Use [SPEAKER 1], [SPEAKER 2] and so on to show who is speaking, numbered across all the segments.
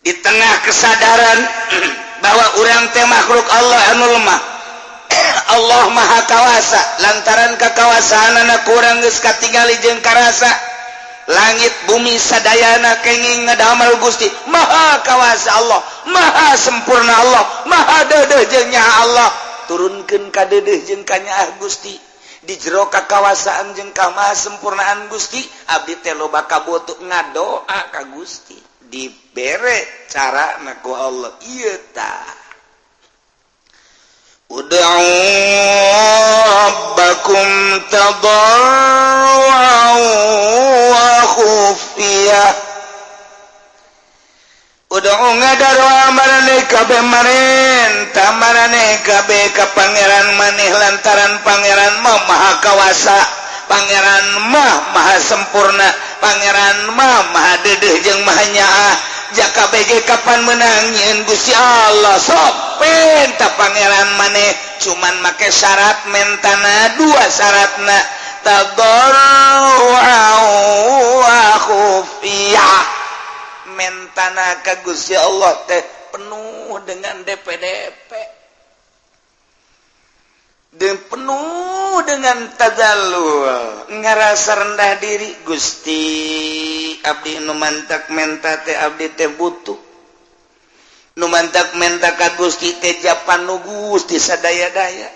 [SPEAKER 1] Di tengah kesadaran bahwa urang teh makhluk Allah anu lemah, Allah Maha Kawasa. Lantaran kekawasaanana kurang geus katingali jeung karasa, langit bumi sadayana kenging ngadamel Gusti. Maha Kawasa Allah, Maha sempurna Allah, Maha deudeuh jeung nyaah Allah. Turunkeun ka deudeuh jeung kanyaah Gusti. Di jero kakawasaan jeung kamaha sempurnaan Gusti, abdi teh loba kabutuh, ngadoa ka Gusti, dibere cara ku Allah. Ieu tah, ud'u rabbakum tadarru'an wa khufiyah. Ud'u, ngadaroa maraneh kabeh, marenta maraneh kabeh ka Pangeran maneh, lantaran Pangeran mah Maha Kawasa, Pangeran mah Maha sempurna, Pangeran mah Maha deudeuh jeung Maha nyaah. Jaka BG kapan menang nyieun Gusti Allah? Sok penta Pangeran maneh, cuman make syarat mentana dua syaratna, tadarru'an wa khufiyah. Mentana ka Gusti Allah teh penuh dengan DPDP dan penuh dengan tadallul, ngerasa rendah diri. Gusti, abdi nu mantak menta teh abdi teh butuh. Nu mantak menta ka Gusti teh japan nu Gusti sadaya-daya.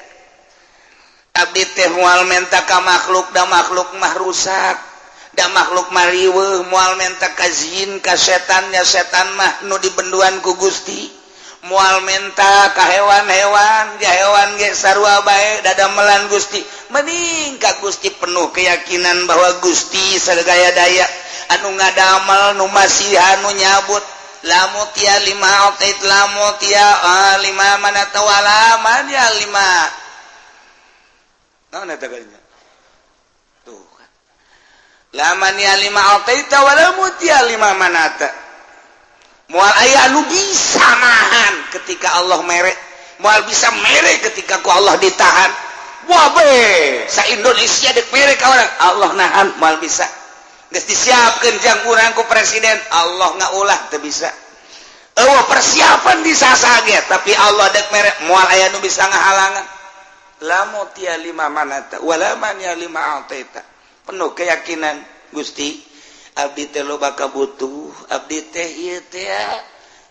[SPEAKER 1] Abdi teh moal menta ka makhluk, da makhluk mah rusak, da makhluk mah riweuh. Moal menta ka jin, ka setannya, setan mah nu dibenduan ku Gusti. Moal menta ka hewan-hewan, ja hewan ge sarua bae dadamelan Gusti. Mending ka Gusti, penuh keyakinan bahwa Gusti sagaya daya anu ngadamel, nu masihan, nu nyabut. La mu'thiya lima a'tait, la mu'thiya lima mana'ta wala mani'a lima. Naon eta kalinya tuh kan? La mani'a lima a'taita wala mu'thiya lima mana'ta. Moal aya anu bisa nahan ketika Allah mere, moal bisa mere ketika ku Allah ditahan. Wah be, sa Indonesia dek mere ka urang, Allah nahan, moal bisa. Geus disiapkeun jang urang ku presiden, Allah ngaulah, teu bisa. Eueuh persiapan di sasage, tapi Allah dek mere, moal aya nu bisa ngahalangan. La mu'thiya lima mana'ta wala mani'a lima a'taita. Penuh keyakinan, Gusti, abdi teh loba kabutuh, abdi teh ieu teh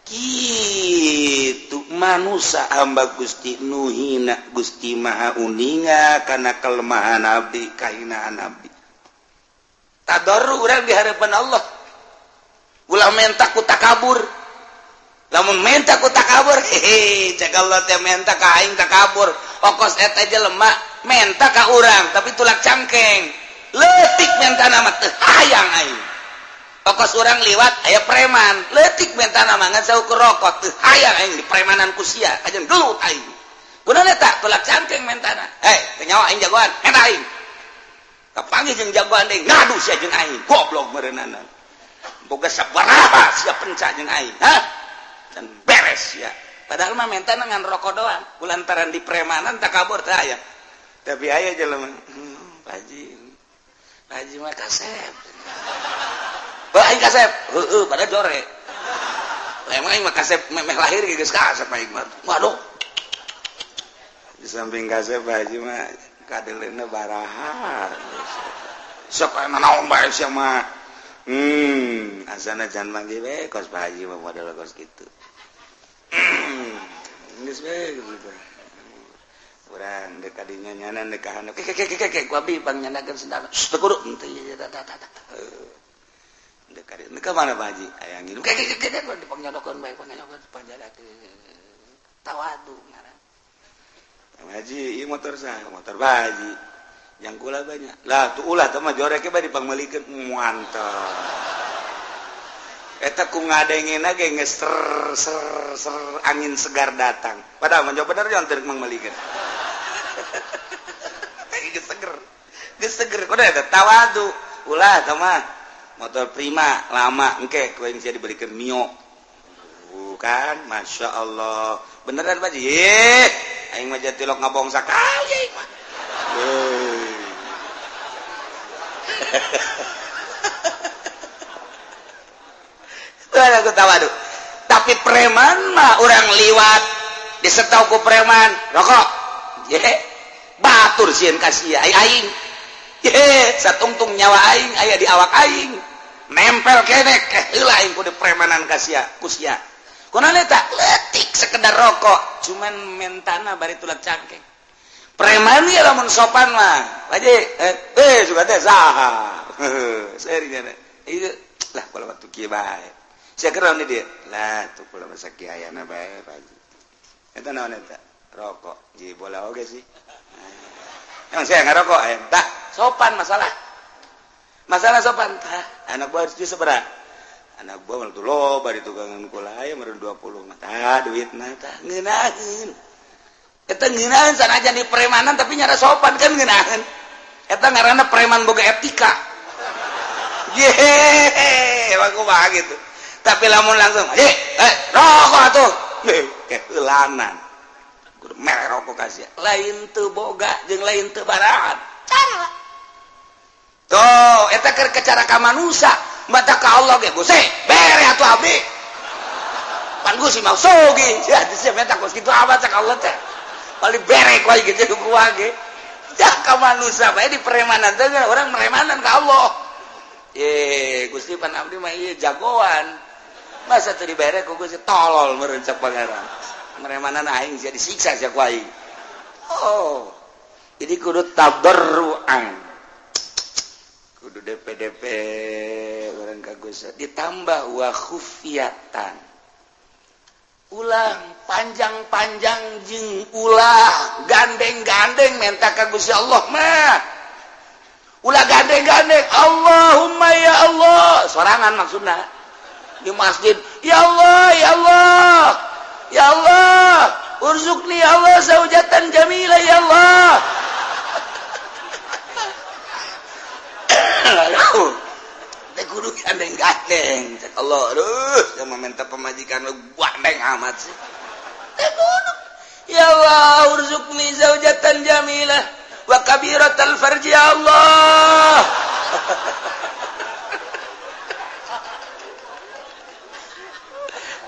[SPEAKER 1] kitu manusia, hamba Gusti nu hina. Gusti Maha uninga kana kelemahan abdi, kahinaan abdi. Tadarru urang di hadapan Allah. Ulah menta ku takabur. Lamun menta ku takabur, hehe, cek Allah teh, menta ka aing takabur. Okos eta jelema menta ka urang tapi tulak cangkeng, leutik menta nama, teu hayang aing. Okos urang liwat aya preman, leutik menta nama, ngan saukur rokok, teu hayang aing di premanan ku sia, kajen gelut aing. Gunana tak tulak cangkeng mentana. Hei, teu nyawa aing jagoan, menta aing. Kapanggih jeung jagoan deui, ngadu sia jeung aing, goblok meureunana. Boga sabaraha sia penca jeung aing, hah? Dan beres ya. Padahal mah menta ngan rokok doang, kulantaran di premanan takabur teh aya. Tapi aya jelema, Pak Haji, Pak Haji mah kasep. Bah, aing kasep, heueuh, pada jore. Lah, emang aing mah kasep memeh lahir geus kasep aing mah. Waduh. Di samping kasep, Pak Haji mah kadeleuna baraha. Sok aya naon bae sia mah. Asana jangan manggil we kos Pak Haji mah, model kos kitu. Geus we gitu. Urang dek kadinya nyanan dek ka handap. Ke ke ke ke ku abi pangnyandakeun sendal. Teu kudu henteu ieu tah tah tah. Dek kadinya ka mana, Pak Haji? Aya nginum. Ke ke ke ke dipangnyodokeun bae, pangnyodokeun panjadakeun. Tawadu ngaran. Pak Haji, ieu motor saha? Motor Pak Haji. Yang kula banyak. Lah, tuh ulah teh mah jorek bae dipangmeulikeun. Mantap. Eta ku ngadengena ge geus ser ser ser, angin segar datang. Padahal mah bener jangan teu mangmeulikeun. Geus seger. Geus seger kudu eta tawadu. Ulah teh mah motor Prima lama, engke ku aing sia dibelikeun Mio. Bukan, Masya Allah. Beneran, Pak Haji? Ih, aing mah jatilok ngabong sakali aing mah. Heuh. Aku tawadu. Tapi preman mah orang liwat disetau ku preman rokok. Ye, batur sieun ka sia aing. Ye, satungtung nyawa aing aya di awak aing. Nempel keneh heula aing kudu premanan ka sia ku sia. Kunaon eta? Leutik sekedar rokok, cuman mentana bari tulak cangkeng. Preman ya lamun sopan mah. Haji, suka teh saha. Seri nya. Ieu lah kalau waktu kieu bae. Sia keur dia. Lah tuh kula masa kieu ayana bae, Pak Haji. Eta naon eta? Rokok. Ji bola oge sih. Emang saya ngarokok aya. Tah, sopan masalah. Masalah sopan tah. Anak buah harus seberapa? Anak buah mah tuh loba di tukangan kula aya meureun 20 mah. Tah duitna tah ngeunaheun. Eta ngeunaheun sanajan di premanan tapi nyara sopan kan ngeunaheun. Eta ngaranna preman boga etika. Yehehe, emang kumaha gitu. Tapi lamun langsung, rokok atuh. Keheulanan. Kudu mere rokok ka sia. Lain teu boga jeung lain teu barahan. Cara. Tuh, eta keur cara ka manusia, mata ka Allah ge Gusti, bere atuh abdi. Pan Gusti mah sogi. Sia sia menta kos kitu amat cak Allah teh. Paling bere ku aing gitu ku ge. Cak ka manusia bae di premanan teh orang meremanan ka Allah. Ye, Gusti pan abdi mah ieu jagoan. Masa teu dibere ku Gusti tolol meureun cak pangeran. Meremanan aing sia disiksa sia ku aing. Oh. Jadi kudu tadarruan. Kudu DPDP urang ka Gusti ditambah wa khufiyatan. Ulah panjang-panjang jeung ulah gandeng-gandeng menta ka Gusti Allah mah. Ulah gandeng-gandeng Allahumma ya Allah sorangan maksudna di masjid ya Allah ya Allah ya Allah urzuqni ya Allah zaujatan jamila ya Allah. Aduh, teh kudu gandeng-gandeng cek Allah. Aduh, sama minta pemajikan lu gandeng amat sih. Teh kudu ya Allah urzuqni zaujatan jamilah wa kabiratal farji ya Allah.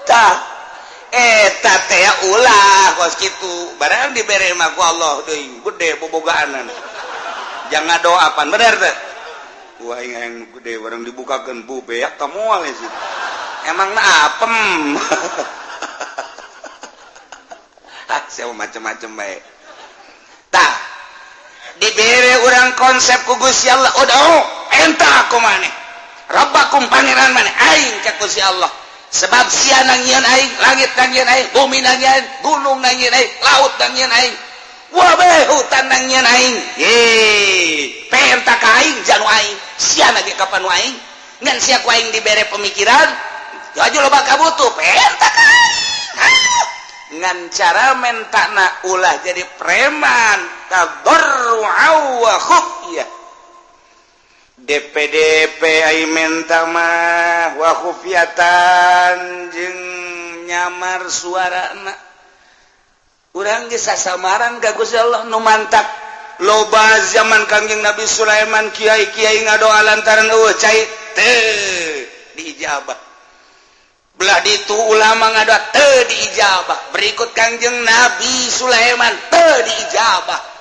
[SPEAKER 1] Tah eta teh ulah kos kitu barang dibere mah ku Allah deui gede bobogaanan. Jangan doa pan bener teh. Wah yang gede barang dibukakeun bu beak ka moal sih. Emang na apem. Ah sia macem-macem bae. Tah dibere urang konsep ku Gusti Allah udah enta aku maneh Rabbakum pangeran maneh aing ka Gusti Allah. Sebab sia nangieun aing, langit nangieun aing, bumi nangieun, gunung nangieun aing, laut nangieun aing, wabeh hutan nangieun aing. Ye, penta ka aing janu aing, sia lagi kapan nu aing? Ngan sia ku aing dibere pemikiran, aju loba kabutuh, penta ka aing. Ngan cara mentana ulah jadi preman, tadarru'a wa khufyah. DPDP ai menta mah wa khufyatan jeung nyamar suarana. Urang geus sasamaran ka Gusti Allah nu mantak loba zaman Kangjeng Nabi Sulaiman kiai-kiai ngadoa lantaran eueuh cai teu diijabah. Belah ditu ulama ngadoa teu diijabah. Berikut Kangjeng Nabi Sulaiman teu diijabah.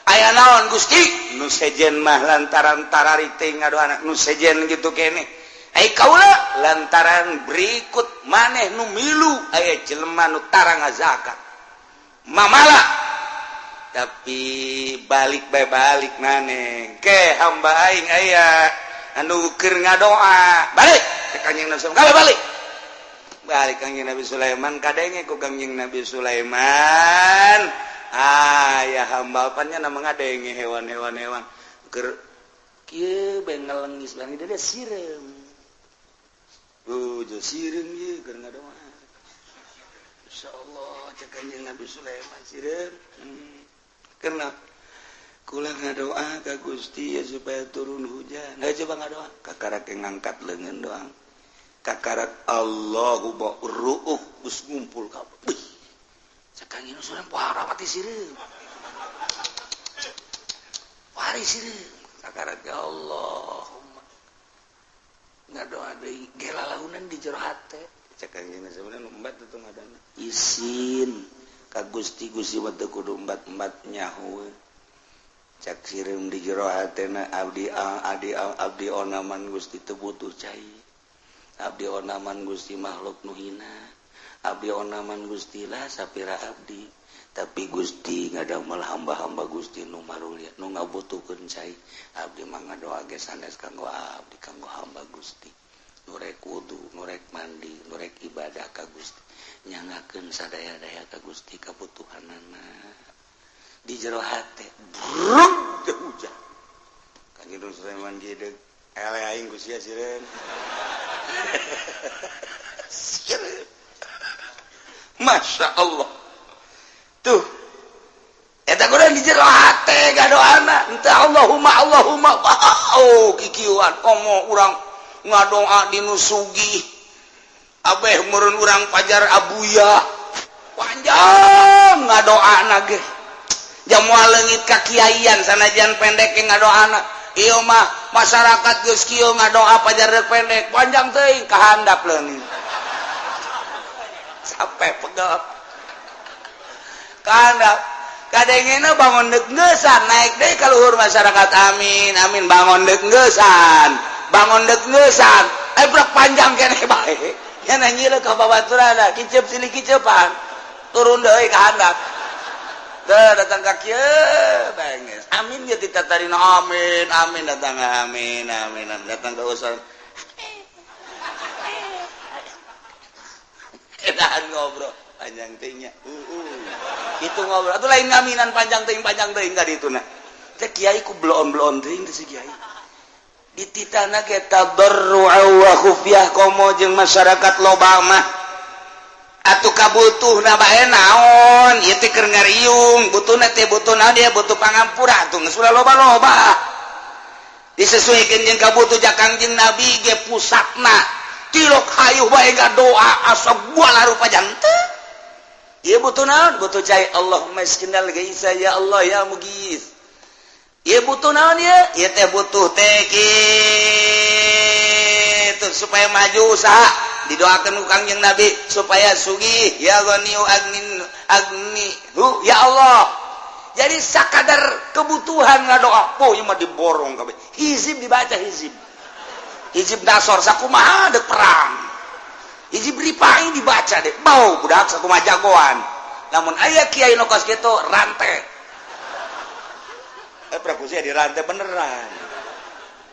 [SPEAKER 1] Aya naon Gusti? Nu sejen mah lantaran tarari teh ngadoana nu sejen gitu keneh. Ai kaula lantaran berikut maneh nu milu aya jelema nu tara ngazakat. Mamala. Tapi balik bae balik maneh. Ke hamba aing aya anu keur ngadoa. Balik ke Kangjeng Nabi Sulaiman. Balik. Balik Kangjeng Nabi Sulaiman kadenge ku Kangjeng Nabi Sulaiman. Ah ya hamba apanya nama ngadenge hewan-hewan hewan keur kieu bae ngelengis bang dia sireum. Jo sireum ieu keur ngadoa. Insyaallah cek Kanjeng Nabi Sulaiman sireum. Karena kula ngadoa ka Gusti ya supaya turun hujan. Nah coba ngadoa kakarak ngangkat leungeun doang. Kakarak Allahu ba'ruuh geus ngumpul kabeh. Wih. Cek Kanjeng Sulaiman parawati sireum. Wari sireum. Kakarak ya Allahumma. Ngadoa deui gelalaunan di jero hate. Cek Kanjeng Sulaiman Embat-embat itu ngadana. Isin ka Gusti Gusti mah teu kudu embat-embat nyaho. Cak sireum di jero hatena abdi abdi abdi onaman Gusti teu butuh cai. Abdi onaman Gusti makhluk nu hina. Abdi onaman Gusti lah sapira abdi. Tapi Gusti ngadamel hamba-hamba Gusti nu marulia nu ngabutuhkeun cai. Abdi mah ngadoa ge sanes kanggo abdi kanggo hamba Gusti. Nu rek wudu, nu rek mandi, nu rek ibadah ka Gusti. Nyangakeun sadaya-daya ka Gusti kabutuhanana. Di jero hate bruk teh hujan. Kanjeng Sulaiman gede ele aing ku sia sireun. Sireun. Masya Allah. Tuh. Eta kurang di jero hate gadoana. Ente Allahumma Allahumma oh kikieuan komo urang ngadoa di nu sugih. Abeh meureun urang pajar abuya. Panjang ngadoana ge. Jamual leungit ka kiaian sanajan pendek ge ngadoana. Ieu mah masyarakat geus kieu ngadoa pajar deuk pendek, panjang teuing kahandap leungit. Sampai pegel. Kahandap. Kadengena bangun deuk ngeusan naik deui ka luhur masyarakat amin amin bangun deuk ngeusan. Bangun deuk ngeusan. Eh brek panjang keneh bae. Nya nanyieun ka babaturanna kiceup silih kiceupan. Turun deui ka handap. Teu datang ka kieu benges. Amin ge ditatarina amin amin datang amin amin datang ka usaha. Edahan ngobrol panjang teuing nya. Itu ngobrol atuh lain ngaminan panjang teuing ka dituna. Teh kiai ku bloon-bloon teuing teh si kiai. Dititana ge tadarru'a wa khufyah komo jeung masyarakat loba mah. Atuh kabutuhna bae naon ieu teh keur ngariung butuhna teh butuh naon dia butuh pangampura atuh geus ulah loba-loba. Disesuaikeun jeung kabutuh ja Kangjeng Nabi ge pusatna tilok hayuh bae ngadoa asa buala rupa janten. Ieu butuh naon butuh cai Allahumma iskinal gaisa ya Allah ya mugis. Ieu butuh naon ieu? Ieu teh butuh teh kitu supaya maju usaha. Didoakan ku Kangjeng Nabi supaya sugih ya ghaniyu agnin agni hu ya Allah. Jadi sakadar kebutuhan ngadoa poh ieu mah diborong kabeh. Hizib dibaca hizib. Hizib dasor sakumaha deuk perang. Hizib ripai dibaca deh. Bau budak sakumaha jagoan. Lamun aya kiai nu kos kitu rantai. Prabu sia dirantai beneran.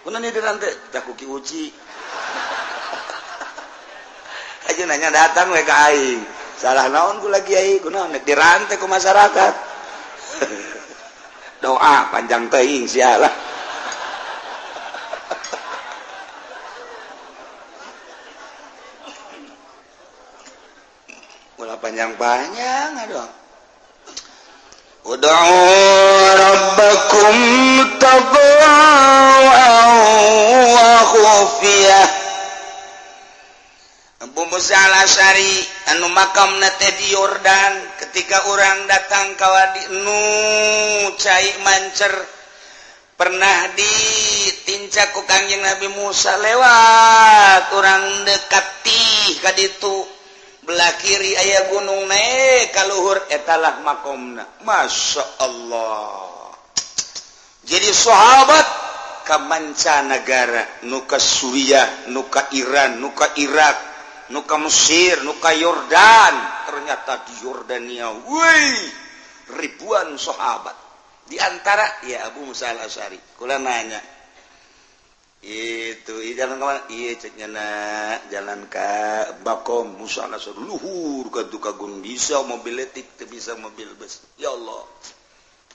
[SPEAKER 1] Kunaon ieu dirantai? Tah ku Ki Uci. Aja nanya datang we ka aing. Salah naon kula kiai, kunaon dirantai ku masyarakat. Doa panjang teuing sia lah. Ulah panjang-panjang aduh. Ud'u rabbakum tadarru'an wa khufiyah. Abu Musa al-Asy'ari anu makamna teh di Yordan ketika orang datang ka wadi nu cai mancer pernah ditincak ku Kangjeng Nabi Musa lewat orang dekati ka ditu belah kiri aya gunung naik ka luhur etalah makomna. Masya Allah. Jadi sahabat ka mancanagara nu ka Suriah, nu ka Iran, nu ka Irak, nu ka Mesir, nu ka Yordan. Ternyata di Yordania wih ribuan sahabat. Di antara ya Abu Musa al-Asy'ari. Kula nanya itu jalan kemana? Iya ceknya nak jalan ke Bakom Musa al-Asy'ari luhur ka gunung bisa mobil letik teu bisa mobil bus. Ya Allah.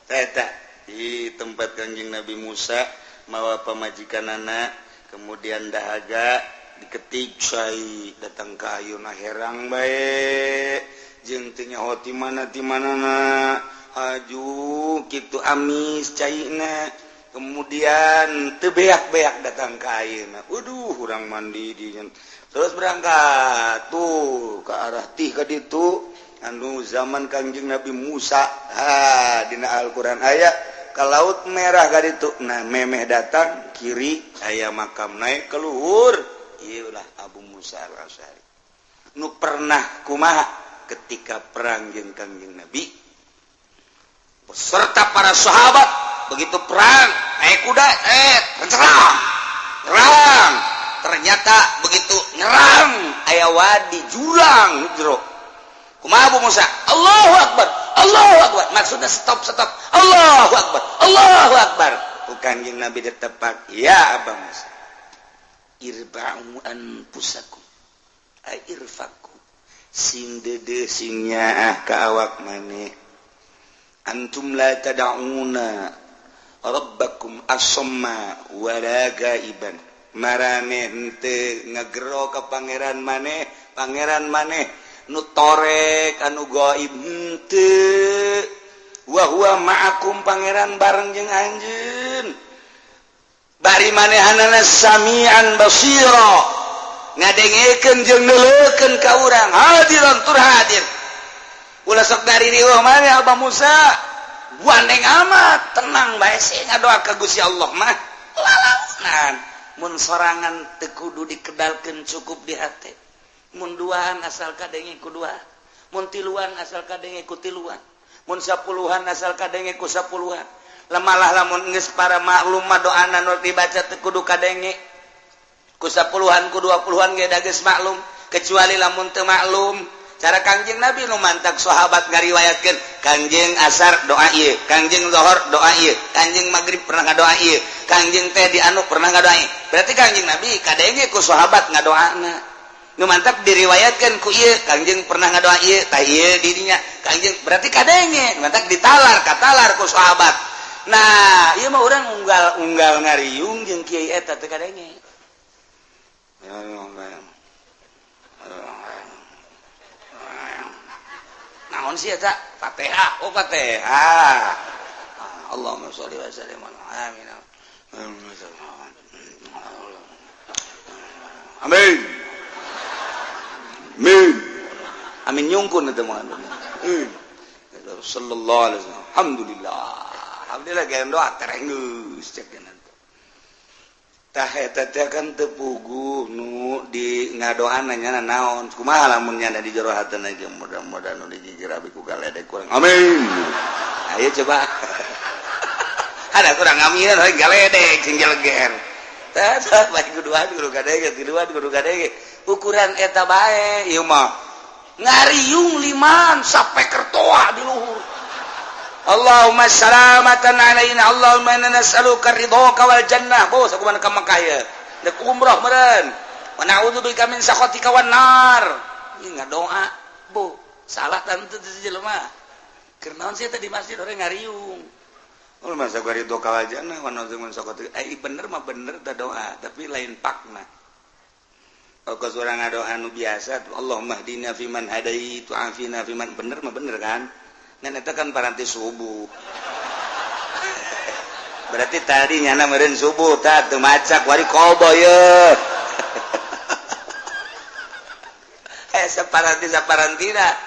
[SPEAKER 1] Eta di tempat Kangjeng Nabi Musa mawa pamajikanana kemudian dahaga diketik cai datang ka ayeuna herang bae jeung teu nyaho ti mana ti manana haju kitu amis caina kemudian teu beak-beak datang ka ayeuna waduh urang mandi di terus berangkat tuh ke arah tih ka ditu anu zaman Kangjeng Nabi Musa ha dina Al-Qur'an aya ka Laut Merah ka ditu nah memeh datang kiri aya makam naik ke luhur ieulah Abu Musa al-Asy'ari. Nu pernah kumaha ketika perang jeung Kangjeng Nabi beserta para sahabat, begitu perang naik kuda serang nyerang, ternyata begitu nyerang aya wadi jurang jero. Kumaha Abu Musa? Allahu Akbar, Allahu Akbar, maksudnya stop stop, Allahu Akbar, Allahu Akbar. Ku Kangjeng Nabi ditepak, ya Abu Musa, irba'u anfusakum ay irfaku, sing dede sing nyaah ka awak maneh, antum la tad'una rabbakum asamma wala gaiban, maraneh henteu ngagero ka pangeran maneh, pangeran maneh nu torek anu gaib henteu, wa huwa ma'akum, pangeran bareng jeung anjeun, bari manehanana samian basira, ngadengekeun jeung neuleukeun ka urang, hadiran tur hadir. Ulah sok ngaririweuh maneh Abah Musa, gandeng amat, tenang bae sih ngadoa ka Gusti Allah mah lalaunan. Mun sorangan teu kudu dikedalkeun, cukup di hate. Mun duaan asal kadenge ku dua, mun tiluan asal kadenge ku tiluan, mun sapuluhan asal kadenge ku sapuluhan. Lemalah lamun geus para maklum mah doana nu dibaca teu kudu kadenge ku sapuluhan ku 20-an ge da geus maklum, kecuali lamun teu maklum cara Kangjeng Nabi nu mantak sahabat ngariwayatkeun, Kangjeng asar doa ieu, Kangjeng zuhur doa ieu, Kangjeng maghrib pernah ngadoa ieu, Kangjeng teh di anu pernah ngadoa ieu. Berarti Kangjeng Nabi kadenge ku sahabat ngadoana nu mantak diriwayatkeun ku ieu, Kangjeng pernah ngadoa ieu tah ieu didinya Kangjeng, berarti kadenge mantak ditalar katalar ku sahabat. Nah, ieu mah urang unggal-unggal ngariung jeung kiai eta teu kadenge. Naon sih eta? Fatihah. Oh, Fatihah. Allahumma sholli wa sallim ala amin. Amin. Amin. Amin nyungkun eta mah. Sallallahu alaihi wasallam. Alhamdulillah. Alhamdulillah gaya doa terenggeus cek tah eta teh kan teu puguh nu di ngadoana nya naon kumaha lamun nya di jero hatena ge mudah-mudahan nu digigir abi ku galedek kurang amin. Ayo coba ada kurang amin we galedek sing jeleger tah tah bae kuduan kudu kadenge tiluan kudu kadenge ukuran eta bae ieu mah ngariung liman sampai kertoa di luhur. Allahumma salamatan alaina, Allahumma inna nas'aluka ridhoka wal jannah. Bos aku mana ka Mekah ya dek umroh meureun, wa na'udzubika min sakhatika wan nar. Ieu ngadoa bu salah tante teu jelema keur naon sih teh di masjid orang ngariung. Oh masa gua ridhoka wal jannah wa na'udzubika min sakhatika. Bener mah bener teh doa tapi lain pakna. Kalau urang ngadoa nu biasa Allahumma hdina fiman hadait wa afina fiman, bener mah bener kan. Ngan eta kan paranti subuh. Berarti tadi nyana meureun subuh tah teu macak wari kobo ye. Saparanti saparantina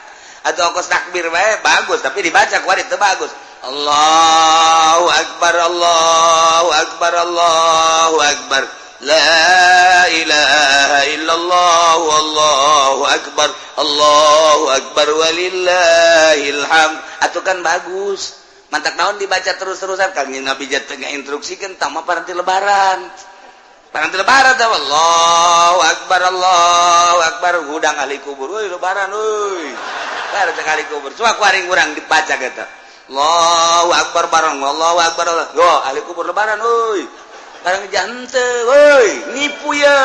[SPEAKER 1] atau ongkos takbir bae bagus tapi dibaca kuari teu bagus. Allahu akbar, Allahu akbar, Allahu akbar. La ilaha illallah wallahu akbar, Allahu akbar walillahil hamd. Atuh kan bagus. Mantak naon dibaca terus-terusan Kangjeng Nabi teh ngainstruksikeun tah mah paranti lebaran. Paranti lebaran teh Allahu akbar, Allahu akbar, hudang ahli kubur euy lebaran euy. Lebaran teh ahli kubur. Coba ku aring urang dibaca eta. Allahu akbar bareng Allahu akbar. Yo ahli kubur lebaran euy. Barang jante woi nipu ye,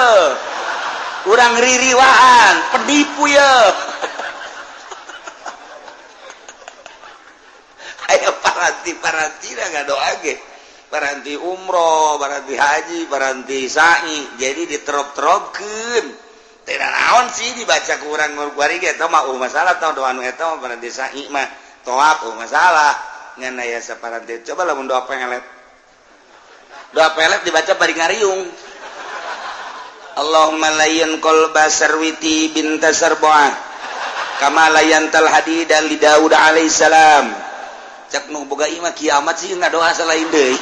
[SPEAKER 1] urang ririwaan penipu ye. Ayo paranti dah ngadoa ge, paranti umroh, paranti haji, paranti sa'i, jadi diterop-teropkeun. Teu naon sih dibaca ku urang kuari ge eta mah masalah tah doa nu eta mah paranti sa'i mah tawaf masalah ngan aya saparanti. Coba lamun doa pengelet. Doa pelet dibaca bari ngariung. Allahumma layyan qalba sarwiti binta sarbuah kama layyantal hadida li Daud alaihissalam. Cak nu boga imah kiamat sih ngadoa salain deui.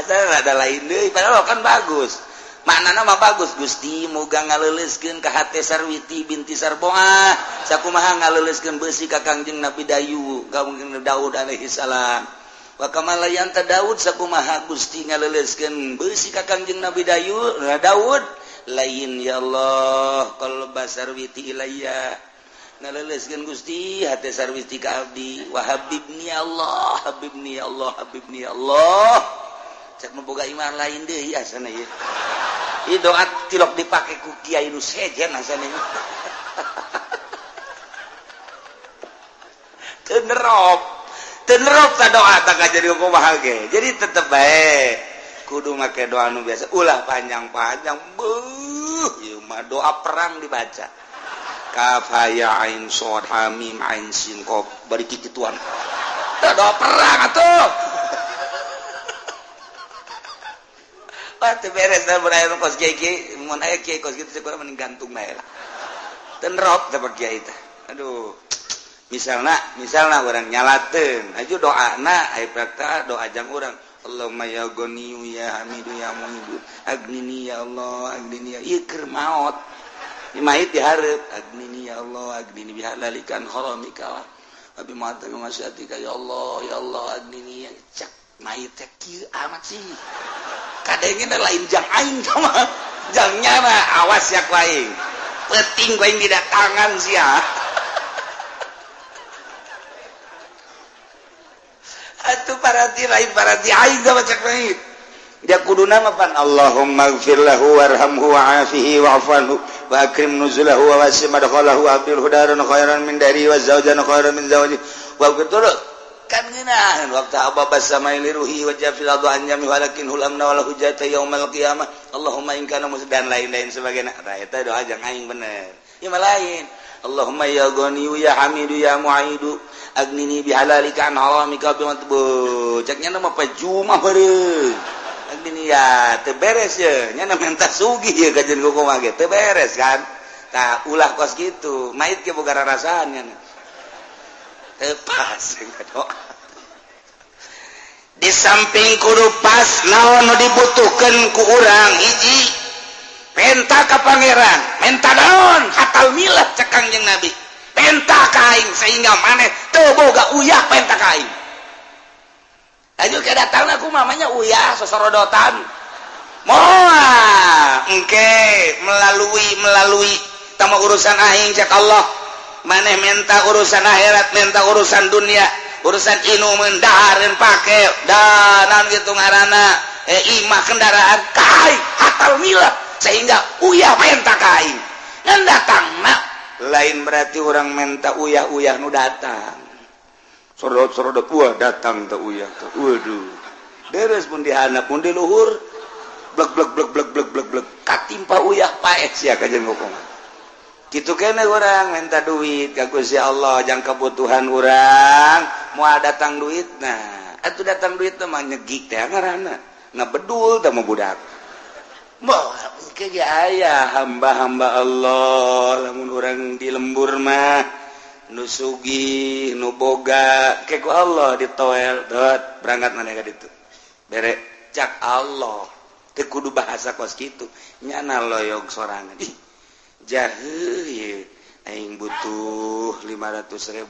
[SPEAKER 1] Asal ada lain deui padahal kan bagus. Maknana mah bagus, Gusti muga ngaleuleuskeun ka hate Sarwiti binti Sarboah sakumaha ngaleuleuskeun beusi ka Kangjeng Nabi Dayu ka Daud alaihi salam. Wa kama layyanta Daud, sakumaha Gusti ngaleuleuskeun beusi ka Kangjeng Nabi Dayu Daud. Layyin ya Allah qalba Sarwiti ilayya, ngaleuleuskeun Gusti hate Sarwiti ka abdi. Wa habibni ya Allah, habibni ya Allah, habibni ya Allah. Cek nu boga imah lain deui asana ieu. Ieu doa tilok dipake ku kiai nu sejen asana ieu. Teu nerop. Teu nerop ta doa ta jadi kumaha ge. Jadi tetep bae kudu make doa nu biasa, ulah panjang-panjang. Beuh, ieu mah doa perang dibaca. Kaf ha ya ain shad ha mim ain sin qaf bari kikituan. Tah doa perang atuh. Wah, teu beres da mun aya kos kiai kiai, mun aya kiai kos kitu cek urang mending gantung bae lah. Teu nerop teh kiai teh. Aduh. Misalna urang nyalateun, aju doana aya prakta doa jang urang. Allahumma ya Ghaniyu ya Hamidu ya Muhidu agnini ya Allah agnini ya ieu keur maot. Ieu mayit dihareup agnini ya Allah agnini bihalalikan haramika wa bi ma'atika masyatika ya Allah ya Allah agnini ya cek mayit teh kieu amat sih. Kadengena lain jang aing mah jang nyana awas ya ku aing penting ku aing didatangan sia. Atuh paranti lain paranti aing mah cek mayit dia kuduna mah pan Allahumma ighfir lahu warhamhu wa'afihi wa'fu anhu wa akrim nuzulahu wa wasi' madkhalahu wa abdilhu daran khairan min dari wa zawjan khairan min zawji wa betul kan ngeunaheun waktu ababa samai liruhi wa jafil adu anjami walakin hulamna wala hujata yaumal qiyamah Allahumma in kana dan lain-lain sebagainya. Tah eta doa jang aing bener ieu mah lain. Allahumma ya Ghaniyu ya Hamidu ya Mu'idu agnini bihalalika an haramika bi matbu cek nya mah pajumah beureum agnini ya teu beres ye nya menta sugih ye kajeun kumaha ge teu beres kan. Tah ulah kos kitu mayit ge boga rarasaan nya teu pas doa. Di samping kudu pas naon nu dibutuhkeun ku urang hiji penta ka pangeran, menta naon hatal milah cek Kangjeng Nabi, penta ka aing sehingga maneh teu boga uyah penta ka aing. Aju ke datangna ku mamanya uyah sosorodotan moal engke melalui tama urusan aing cek Allah. Maneh menta urusan akhirat, menta urusan dunia, urusan inumeun dahareun pake danan gitu ngaranna imah kendaraan kai hatal milah sehingga uyah menta ka aing. Ngan datangna lain berarti orang menta uyah-uyah nu datang. Sorodot-sorodot wah datang teh uyah teh. Waduh. Deres mun dihandap mun di luhur blek blek blek blek blek blek blek katimpa uyah paeh sia kajeun hukum. Kitu kene urang minta duit ka Gusti Allah jang kebutuhan urang moal datang duitna. Atuh datang duit teh mah nyegik teh ngaranna ngabedul teh mah budak. Moal ke ge aya hamba-hamba Allah lamun urang di lembur mah nu sugih nu boga ke ku Allah ditoel dot berangkat maneh ka ditu. Bere cak Allah teu kudu bahasa kos kitu nyana loyog sorangan. Ih jahe ye aing butuh 500.000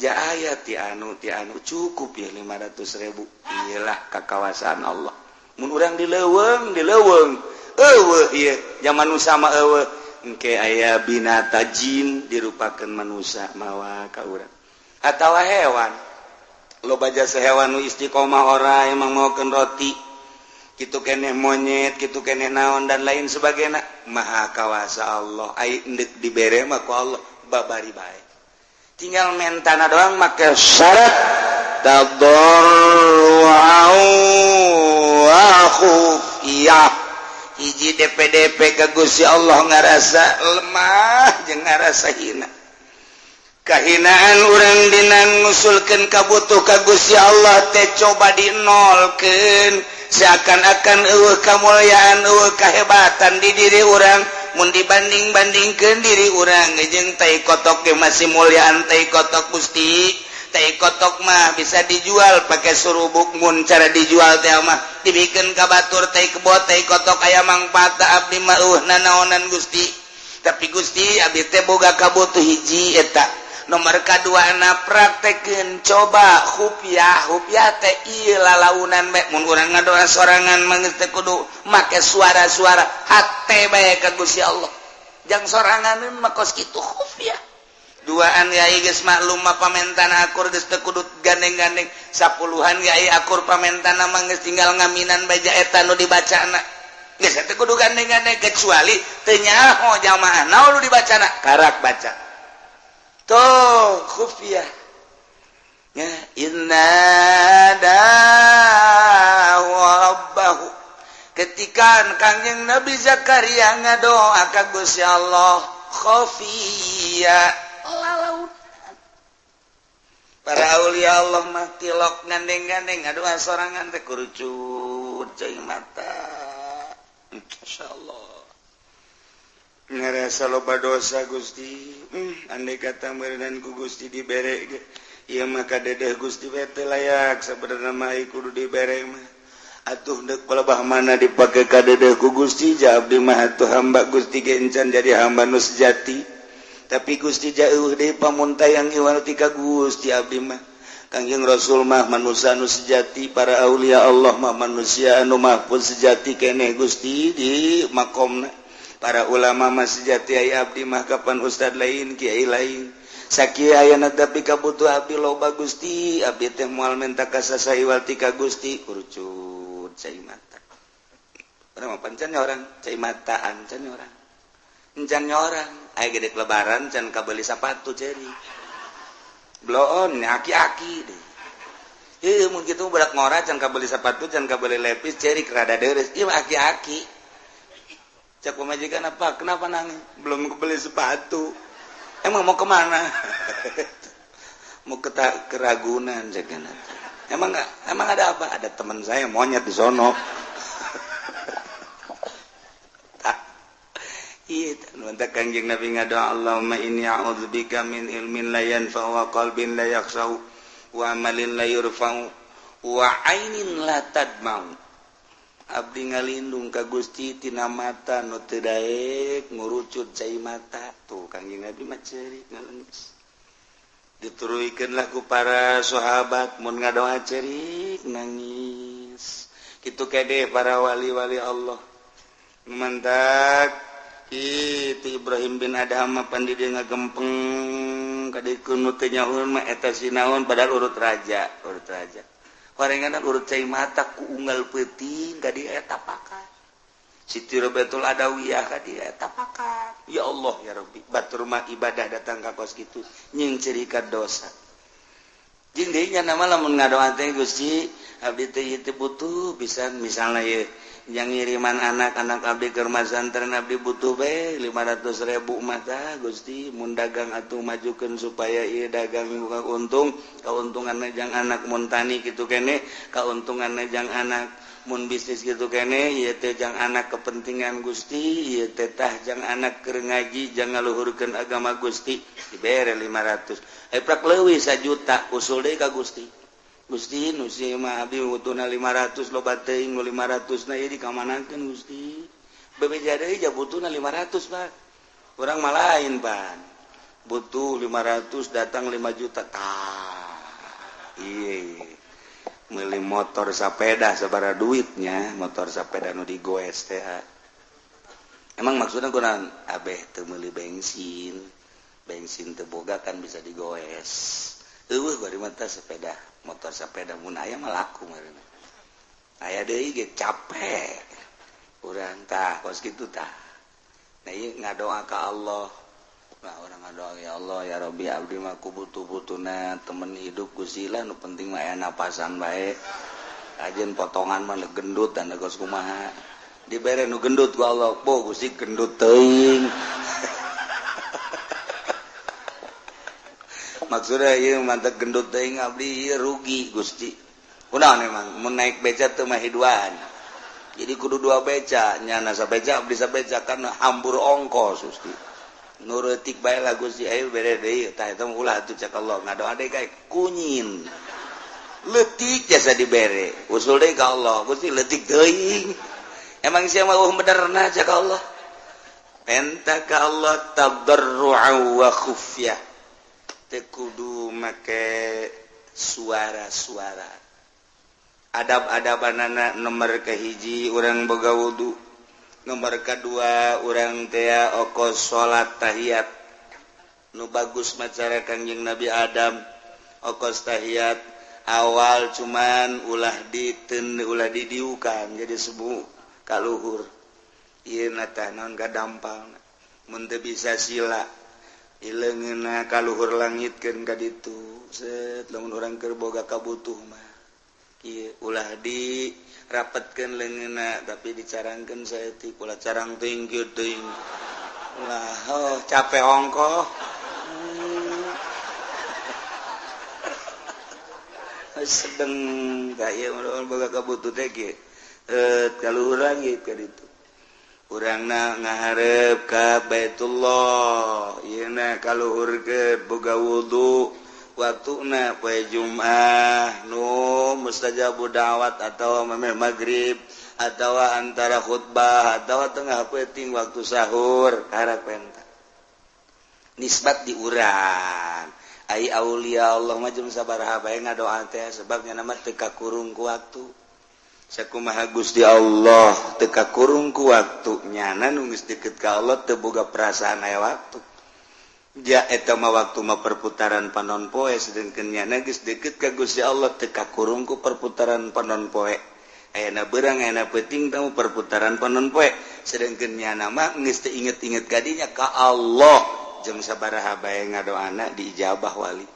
[SPEAKER 1] jaya ti anu cukup ya 500.000 iyalah kakawasaan Allah mun urang di leuweung eueuh ieu zaman nu sama eueuh engke aya binata jin dirupakeun manusia mawa ka urang atawa hewan loba jasa hewan nu istiqomah ora emang maokeun roti kitu keneh monyet kitu keneh naon dan lain sebagainya. Maha kawasa Allah ai endek dibere mah ku Allah babari bae tinggal mentana doang make syarat tadarru'u wa khufiyah. Hiji DPDP ka Gusti Allah ngarasa lemah jeung ngarasa hina. Kahinaan urang dina ngusulkeun kabutuh ka Gusti Allah teh coba dinolkeun seakan-akan eueuh kamulyaan eueuh kahebatan di diri urang mun dibanding-bandingkeun diri urang jeung tai kotok ge masih mulyaan tai kotok Gusti. Tai kotok mah bisa dijual pakai surubuk. Mun cara dijual teh mah dibikin ka batur tai kebo, tai kotok aya mangfaat. Abdi mah nanaonan, Gusti, tapi Gusti, abdi teh boga kabutuh hiji. Eta nomor kadua na praktekeun, coba khufiah. Khufiah teh ieu lalaunan bae. Mun urang ngadoa sorangan mah geus teu kudu make suara-suara, hate bae ka Gusti Allah. Jang sorangan mah kos kitu khufiah. Duaan yai geus maklum mah pamentana akur, geus teu kudu gandeng-gandeng. Sapuluhan yai akur pamentana mah geus tinggal ngaminan baja eta nu dibacana, geus teu kudu gandeng-gandeng, kecuali teu nyaho jamaah naon nu dibacana, karak baca tuh khufiah ya. Inna rabbahu, ketika Kangjeng Nabi Zakaria ngadoa ka Gusti Allah khafiyya, lalaut. Para aulia Allah mah tilok gandeng-gandeng, ngadoa sorangan teh kurucut cai mata. Insyaallah ngerasa loba dosa, Gusti. Andai kata meureunan ku Gusti dibere ge ieu mah kadedeh Gusti teh layak sabenerna mah, kudu dibere mah atuh. Deuk palebah mana dipake kadedeh ku Gusti? Ja abdi mah atuh hamba Gusti ge encan jadi hamba nu sejati, tapi Gusti jauh deui pamuntayang iwal ti ka Gusti abdi mah. Kangjeng Rasul mah manusia anu sejati, para aulia Allah mah manusia anu mahfuz sejati keneh, Gusti, di makomna. Para ulama mah sejati, aya abdi mah kapan ustad lain, kiai lain, sakieu ayana, tapi kabutuh abdi loba, Gusti. Abdi teh moal menta ka saha iwal ti ka Gusti. Kurucut cai mata. Urang mah pancan orang cai mataan, can orang, encan orang aya gede lebaran can kabeli sepatu, ceri bloon aki-aki deh. Ieu mun kitu budak ngora can kabeli sepatu, can kabeli lepis, cerik rada deres. Ieu aki-aki. Cek pamajikan, "Apa? Kenapa nangis?" "Belum kebeli sepatu." "Emang mau kemana?" "Mau ke keragunan." Cek, "Emang enggak, emang ada apa?" "Ada teman saya monyet di sono." Iya, Kanjeng Nabi ngadoa, "Allahumma inni a'udzubika min ilmin la yanfa'u wa qalbin la yakhsha'u wa amalin la yurfa'u wa ainin la tadma'u." Abdi ngalindung ka Gusti tina mata nu teu daek ngurucut cai mata. Tuh, Kanjeng Nabi mah ceurik ngalengis. Dituruikeun lah ku para sahabat, mun ngadoa ceurik nangis. Kitu kede para wali-wali Allah. Mantak itu Ibrahim bin Adham mah pandi dia ngagempeng kadikeun nu teu nyahoeun mah eta sinaon, padahal urut raja, urut raja. Horengan urut cai mata ku unggal peuting ka dieu eta pakat. Siti Robiatul Adawiyah ka dieu eta pakat. Ya Allah ya Rabbi, batur mah ibadah datang ka kos kitu nying cerika dosa. Jeung deui nya nama lamun ngadoa teh, "Gusti, abdi teh ieu teh butuh pisan," misalna ieu yang ngiriman anak-anak abdi ke rumah santren, "Abdi butuh be 500 ribu mata, Gusti. Mun dagang atuh majukeun supaya ieu dagang buka untung, keuntungan jang anak. Mun tani kitu kene, keuntungan jang anak. Mun bisnis gitu kene, ieu teh jang anak kepentingan, Gusti. Ieu teh tah jang anak keur ngaji, jang ngaluhurkeun agama, Gusti." Dibere 500, eh prak leuwih 1 juta, usul deui ka Gusti. "Gusti, nu si mah abdi butuhna 500, loba teuing nu 500 na, ieu dikamanakeun, Gusti?" Bebeja deui, ja butuhna 500, Pak. Urang mah lain pan, butuh 500 datang 5 juta. Tah, iya meuli motor sepeda sabaraha duitnya, motor sepeda nu digoes teh. Emang maksudnya kunaon? Abeh teu meuli bensin, bensin teu boga kan bisa digoes. Eueuh bari mata sepeda motor sepeda, mun aya mah laku meureun. Aya deui ge capek urang. Tah, kos kitu tah. Nah, ieu ngadoa ka Allah. Nah, urang ngadoa, "Ya Allah ya Rabbi, abdi mah ku butuh-butuhna temen hidup, Gusti lah. Nu penting mah aya napasan bae, ajeun potongan mah gendut dan kos kumaha." Dibere nu gendut ku Allah. "Bo Gusti, gendut teuing." Maksudnya ieu mantap gendut teuing, abdi ieu rugi, Gusti. Kunaon emang mun naik beca teu mah hiduan, jadi kudu dua beca, nyana sabeca, abdi sabeca, kan hambur ongkos, Gusti. Nurutik bae lah Gusti ayo bere deui tah eta mah ulah atuh cek Allah ngadoa deui kae kunyin. Leutik jasa dibere. Usul deui ka Allah, Gusti leutik teuing. Emang sia mah eueuh benerna cek Allah. Penta ka Allah tadarru'a wa khufyah. Teu kudu make suara-suara. Adab-adabanana nomor kahiji urang boga wudu. Nomor kedua urang tea oko salat tahiyat. Nu bagus macara Kangjeng Nabi Adam okos tahiyat awal cuman ulah diten ulah didiukan jadi sebu kaluhur. Ieu na tah naon kadampalna mun teu bisa sila ileungeunna kaluhur langitkeun ka ditu set lamun urang keur boga kabutuh mah ieu ulah di rapetkeun leungeunna tapi dicarangkeun saeutik ulah carang teuing kieu teuing ulah oh capek ongkoh sedeng ka ieu mun boga kabutuh teh kieu kaluhur langit ka ditu urangna ngaharep ka Baitullah ieuna kaluhur ke boga wudu waktuna poe Jumat nu mustajabu da'wat atau memeh magrib atau antara khutbah atau tengah peuting waktu sahur karak penta nisbat di urang ai aulia Allah mah jeung sabaraha bae ngadoa teh sebab nya mah teu kakurung ku waktu. Sakumaha Gusti Allah teu kakurung ku waktu nyana nu geus deukeut ka Allah teu boga perasaan aya waktu. Ja eta mah waktu mah perputaran panon poe sedengkeun nyana geus deukeut ka Gusti Allah teu kakurung ku perputaran panon poe. Ayana beurang ayana peuting tamu perputaran panon poe sedengkeun nyana mah geus teu inget-inget ka dinya ka Allah jeung sabaraha bae ngadoana diijabah wali.